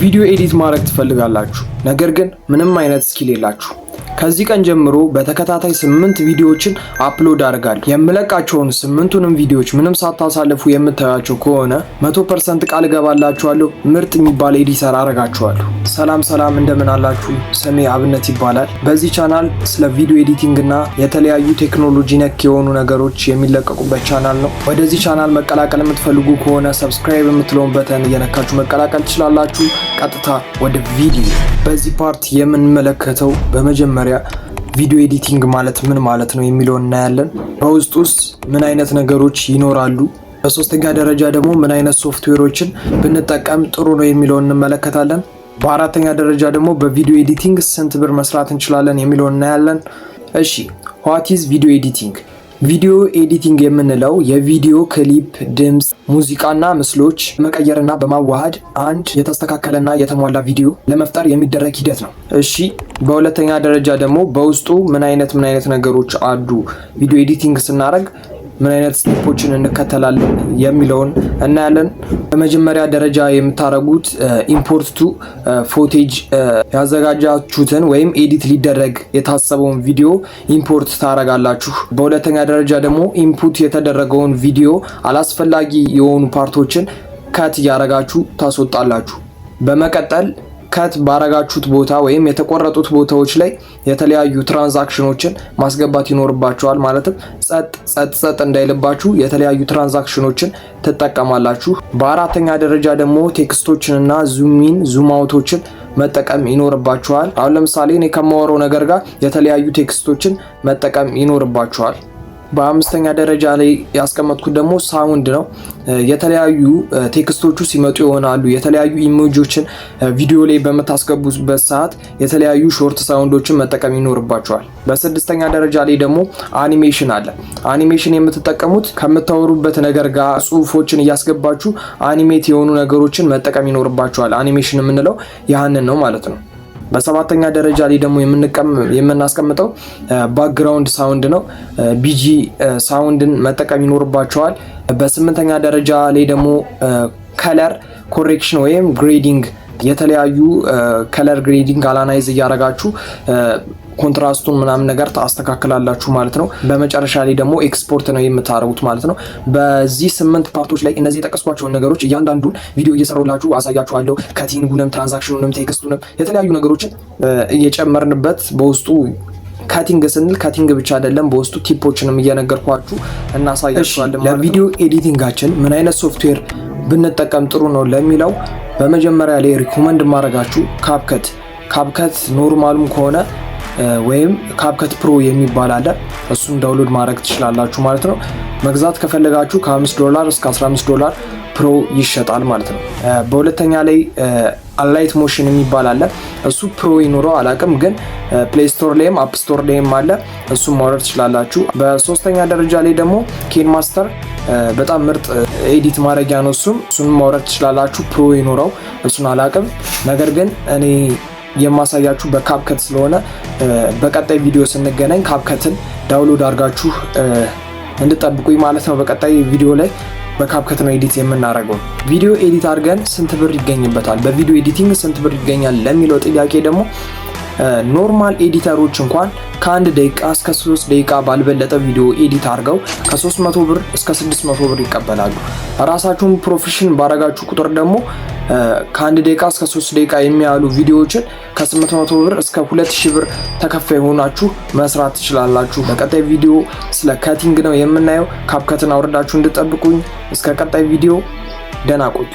ቪዲዮ edit ማድረግ ትፈልጋላችሁ፣ ነገር ግን ምንም አይነት skill የላችሁም። ከዚህ ቀን ጀምሮ በተከታታይ 8 ቪዲዮዎችን upload አደርጋለሁ። የምለቃቸውን ስምንቱንም ቪዲዮዎች ምንም ሳታሳልፉ የምታያቸው ከሆነ 100% ቃል እገባላችኋለሁ ምርጥ የሚባል editor አረጋችኋለሁ። ሰላም ሰላም፣ እንደምን አላችሁ? ስሜ አብነት ይባላል። በዚህ ቻናል ስለ ቪዲዮ editing እና የተለያዩ ቴክኖሎጂ ነክ የሆኑ ነገሮች የሚለቀቁበት ቻናል ነው። ወደዚህ ቻናል መቀላቀል የምትፈልጉ ከሆነ subscribe የምትለውን button እየነካችሁ መቀላቀል ትችላላችሁ። ቀጥታ ወደ ቪዲዮ። በዚህ part የምንመለከተው በመጀመሪያ ቪዲዮ editing ማለት ምን ማለት ነው የሚለውን እናያለን። በውስጡ ውስጥ ምን አይነት ነገሮች ይኖራሉ፣ በሶስተኛ ደረጃ ደግሞ ምን አይነት ሶፍትዌሮችን ብንጠቀም ጥሩ ነው የሚለውን እንመለከታለን። በአራተኛ ደረጃ ደግሞ በ video editing ስንት ብር መስራት እንችላለን የሚለውን እናያለን። እሺ፣ what is video editing? Video editing የምንለው የቪዲዮ ክሊፕ፣ ድምፅ፣ ሙዚቃና ምስሎች መቀየርና በማዋሃድ አንድ የተስተካከለና የተሟላ ቪዲዮ ለመፍጠር የሚደረግ ሂደት ነው። እሺ፣ በሁለተኛ ደረጃ ደግሞ በውስጡ ምን አይነት ነገሮች አሉ፣ video editing ስናደርግ ምን አይነት step ኦችን እንከተላለን የሚለውን እናያለን። በመጀመሪያ ደረጃ የምታደርጉት import to footage፣ ያዘጋጃችሁትን ወይም edit ሊደረግ የታሰበውን ቪዲዮ import ታደርጋላችሁ። በሁለተኛ ደረጃ ደግሞ input የተደረገውን ቪዲዮ አላስፈላጊ የሆኑ part ኦችን cut እያደረጋችሁ ታስወጣላችሁ። በመቀጠል cut ባረጋችሁት ቦታ ወይም የተቆረጡት ቦታዎች ላይ የተለያዩ transition ኦችን ማስገባት ይኖርባችኋል። ማለትም ጸጥ ጸጥ ጸጥ እንዳይልባችሁ የተለያዩ transition ኦችን ትጠቀማላችሁ። በአራተኛ ደረጃ ደግሞ text ኦችንና zoom in zoom out ኦችን መጠቀም ይኖርባችኋል። አሁን ለምሳሌ እኔ ከማወራው ነገር ጋር የተለያዩ text ኦችን መጠቀም ይኖርባችኋል። በአምስተኛ ደረጃ ላይ ያስቀመጥኩት ደግሞ sound ነው። የተለያዩ text ኦቹ ሲመጡ ይሆናሉ። የተለያዩ image ኦችን ቪዲዮ ላይ በምታስገቡበት ሰዓት የተለያዩ short sound ኦችን መጠቀም ይኖርባችኋል። በስድስተኛ ደረጃ ላይ ደግሞ አኒሜሽን አለ። አኒሜሽን የምትጠቀሙት ከምታወሩበት ነገር ጋር ጽሁፎችን እያስገባችሁ animate የሆኑ ነገሮችን መጠቀም ይኖርባችኋል። አኒሜሽን የምንለው ያህንን ነው ማለት ነው። በሰባተኛ ደረጃ ላይ ደግሞ የምናስቀምጠው background sound ነው። BG sound ን መጠቀም ይኖርባችኋል። በስምንተኛ ደረጃ ላይ ደግሞ color correction ወይም grading፣ የተለያዩ color grading analyze እያደረጋችሁ contrast ኡን ምናምን ነገር ታስተካክላላችሁ ማለት ነው። በመጨረሻ ላይ ደግሞ ኤክስፖርት ነው የምታደርጉት ማለት ነው። በዚህ 8 part ኦች ላይ እነዚህ የጠቀስኳቸውን ነገሮች እያንዳንዱን ቪዲዮ እየሰራሁላችሁ አሳያችኋለሁ። Cutting ኡንም፣ transition ኡንም፣ text ኡንም የተለያዩ ነገሮችን እየጨመርንበት፣ በውስጡ cutting ስንል cutting ብቻ አይደለም፣ በውስጡ tip ኦችንም እየነገርኳችሁ እናሳያችኋለን። ለ video editing ኣችን ምን አይነት ሶፍትዌር ብንጠቀም ጥሩ ነው ለሚለው በመጀመሪያ ላይ recommend ማድረጋችሁ CapCut፣ CapCut normal ኡም ከሆነ ወይም CapCut Pro የሚባል አለ። እሱን download ማድረግ ትችላላችሁ ማለት ነው። መግዛት ከፈለጋችሁ ከ5 ዶላር እስከ 15 ዶላር Pro ይሸጣል ማለት ነው። በሁለተኛ ላይ Alight Motion የሚባል አለ። እሱ Pro ይኑረው አላቅም፣ ግን Play Store ላይም App Store ላይም አለ። እሱን ማውረድ ትችላላችሁ። በሶስተኛ ደረጃ ላይ ደግሞ KineMaster በጣም ምርጥ edit ማድረጊያ ነው። እሱንም ማውረድ ትችላላችሁ። Pro ይኑረው እሱን አላቅም። ነገር ግን እኔ የማሳያችሁ በ CapCut ስለሆነ በቀጣይ ቪዲዮ ስንገናኝ CapCut ን download አድርጋችሁ እንድጠብቁኝ ማለት ነው። በቀጣይ ቪዲዮ ላይ በ CapCut ነው edit የምናደርገው። ቪዲዮ edit አድርገን ስንት ብር ይገኝበታል? በ video editing ስንት ብር ይገኛል ለሚለው ጥያቄ ደግሞ normal editor ኦች እንኳን ከ1 ደቂቃ እስከ 3 ደቂቃ ባልበለጠ ቪዲዮ edit አድርገው ከ300 ብር እስከ 600 ብር ይቀበላሉ። ራሳችሁን profession ባረጋችሁ ቁጥር ደግሞ ከ1 ደቂቃ እስከ 3 ደቂቃ የሚያሉ ቪዲዮዎችን ከ800 ብር እስከ 2000 ብር ተከፋይ ሆናችሁ መስራት ትችላላችሁ። በቀጣይ ቪዲዮ ስለ cutting ነው የምናየው። CapCut ን አውርዳችሁ እንድጠብቁኝ። እስከ ቀጣይ ቪዲዮ ደህና ቆዩ።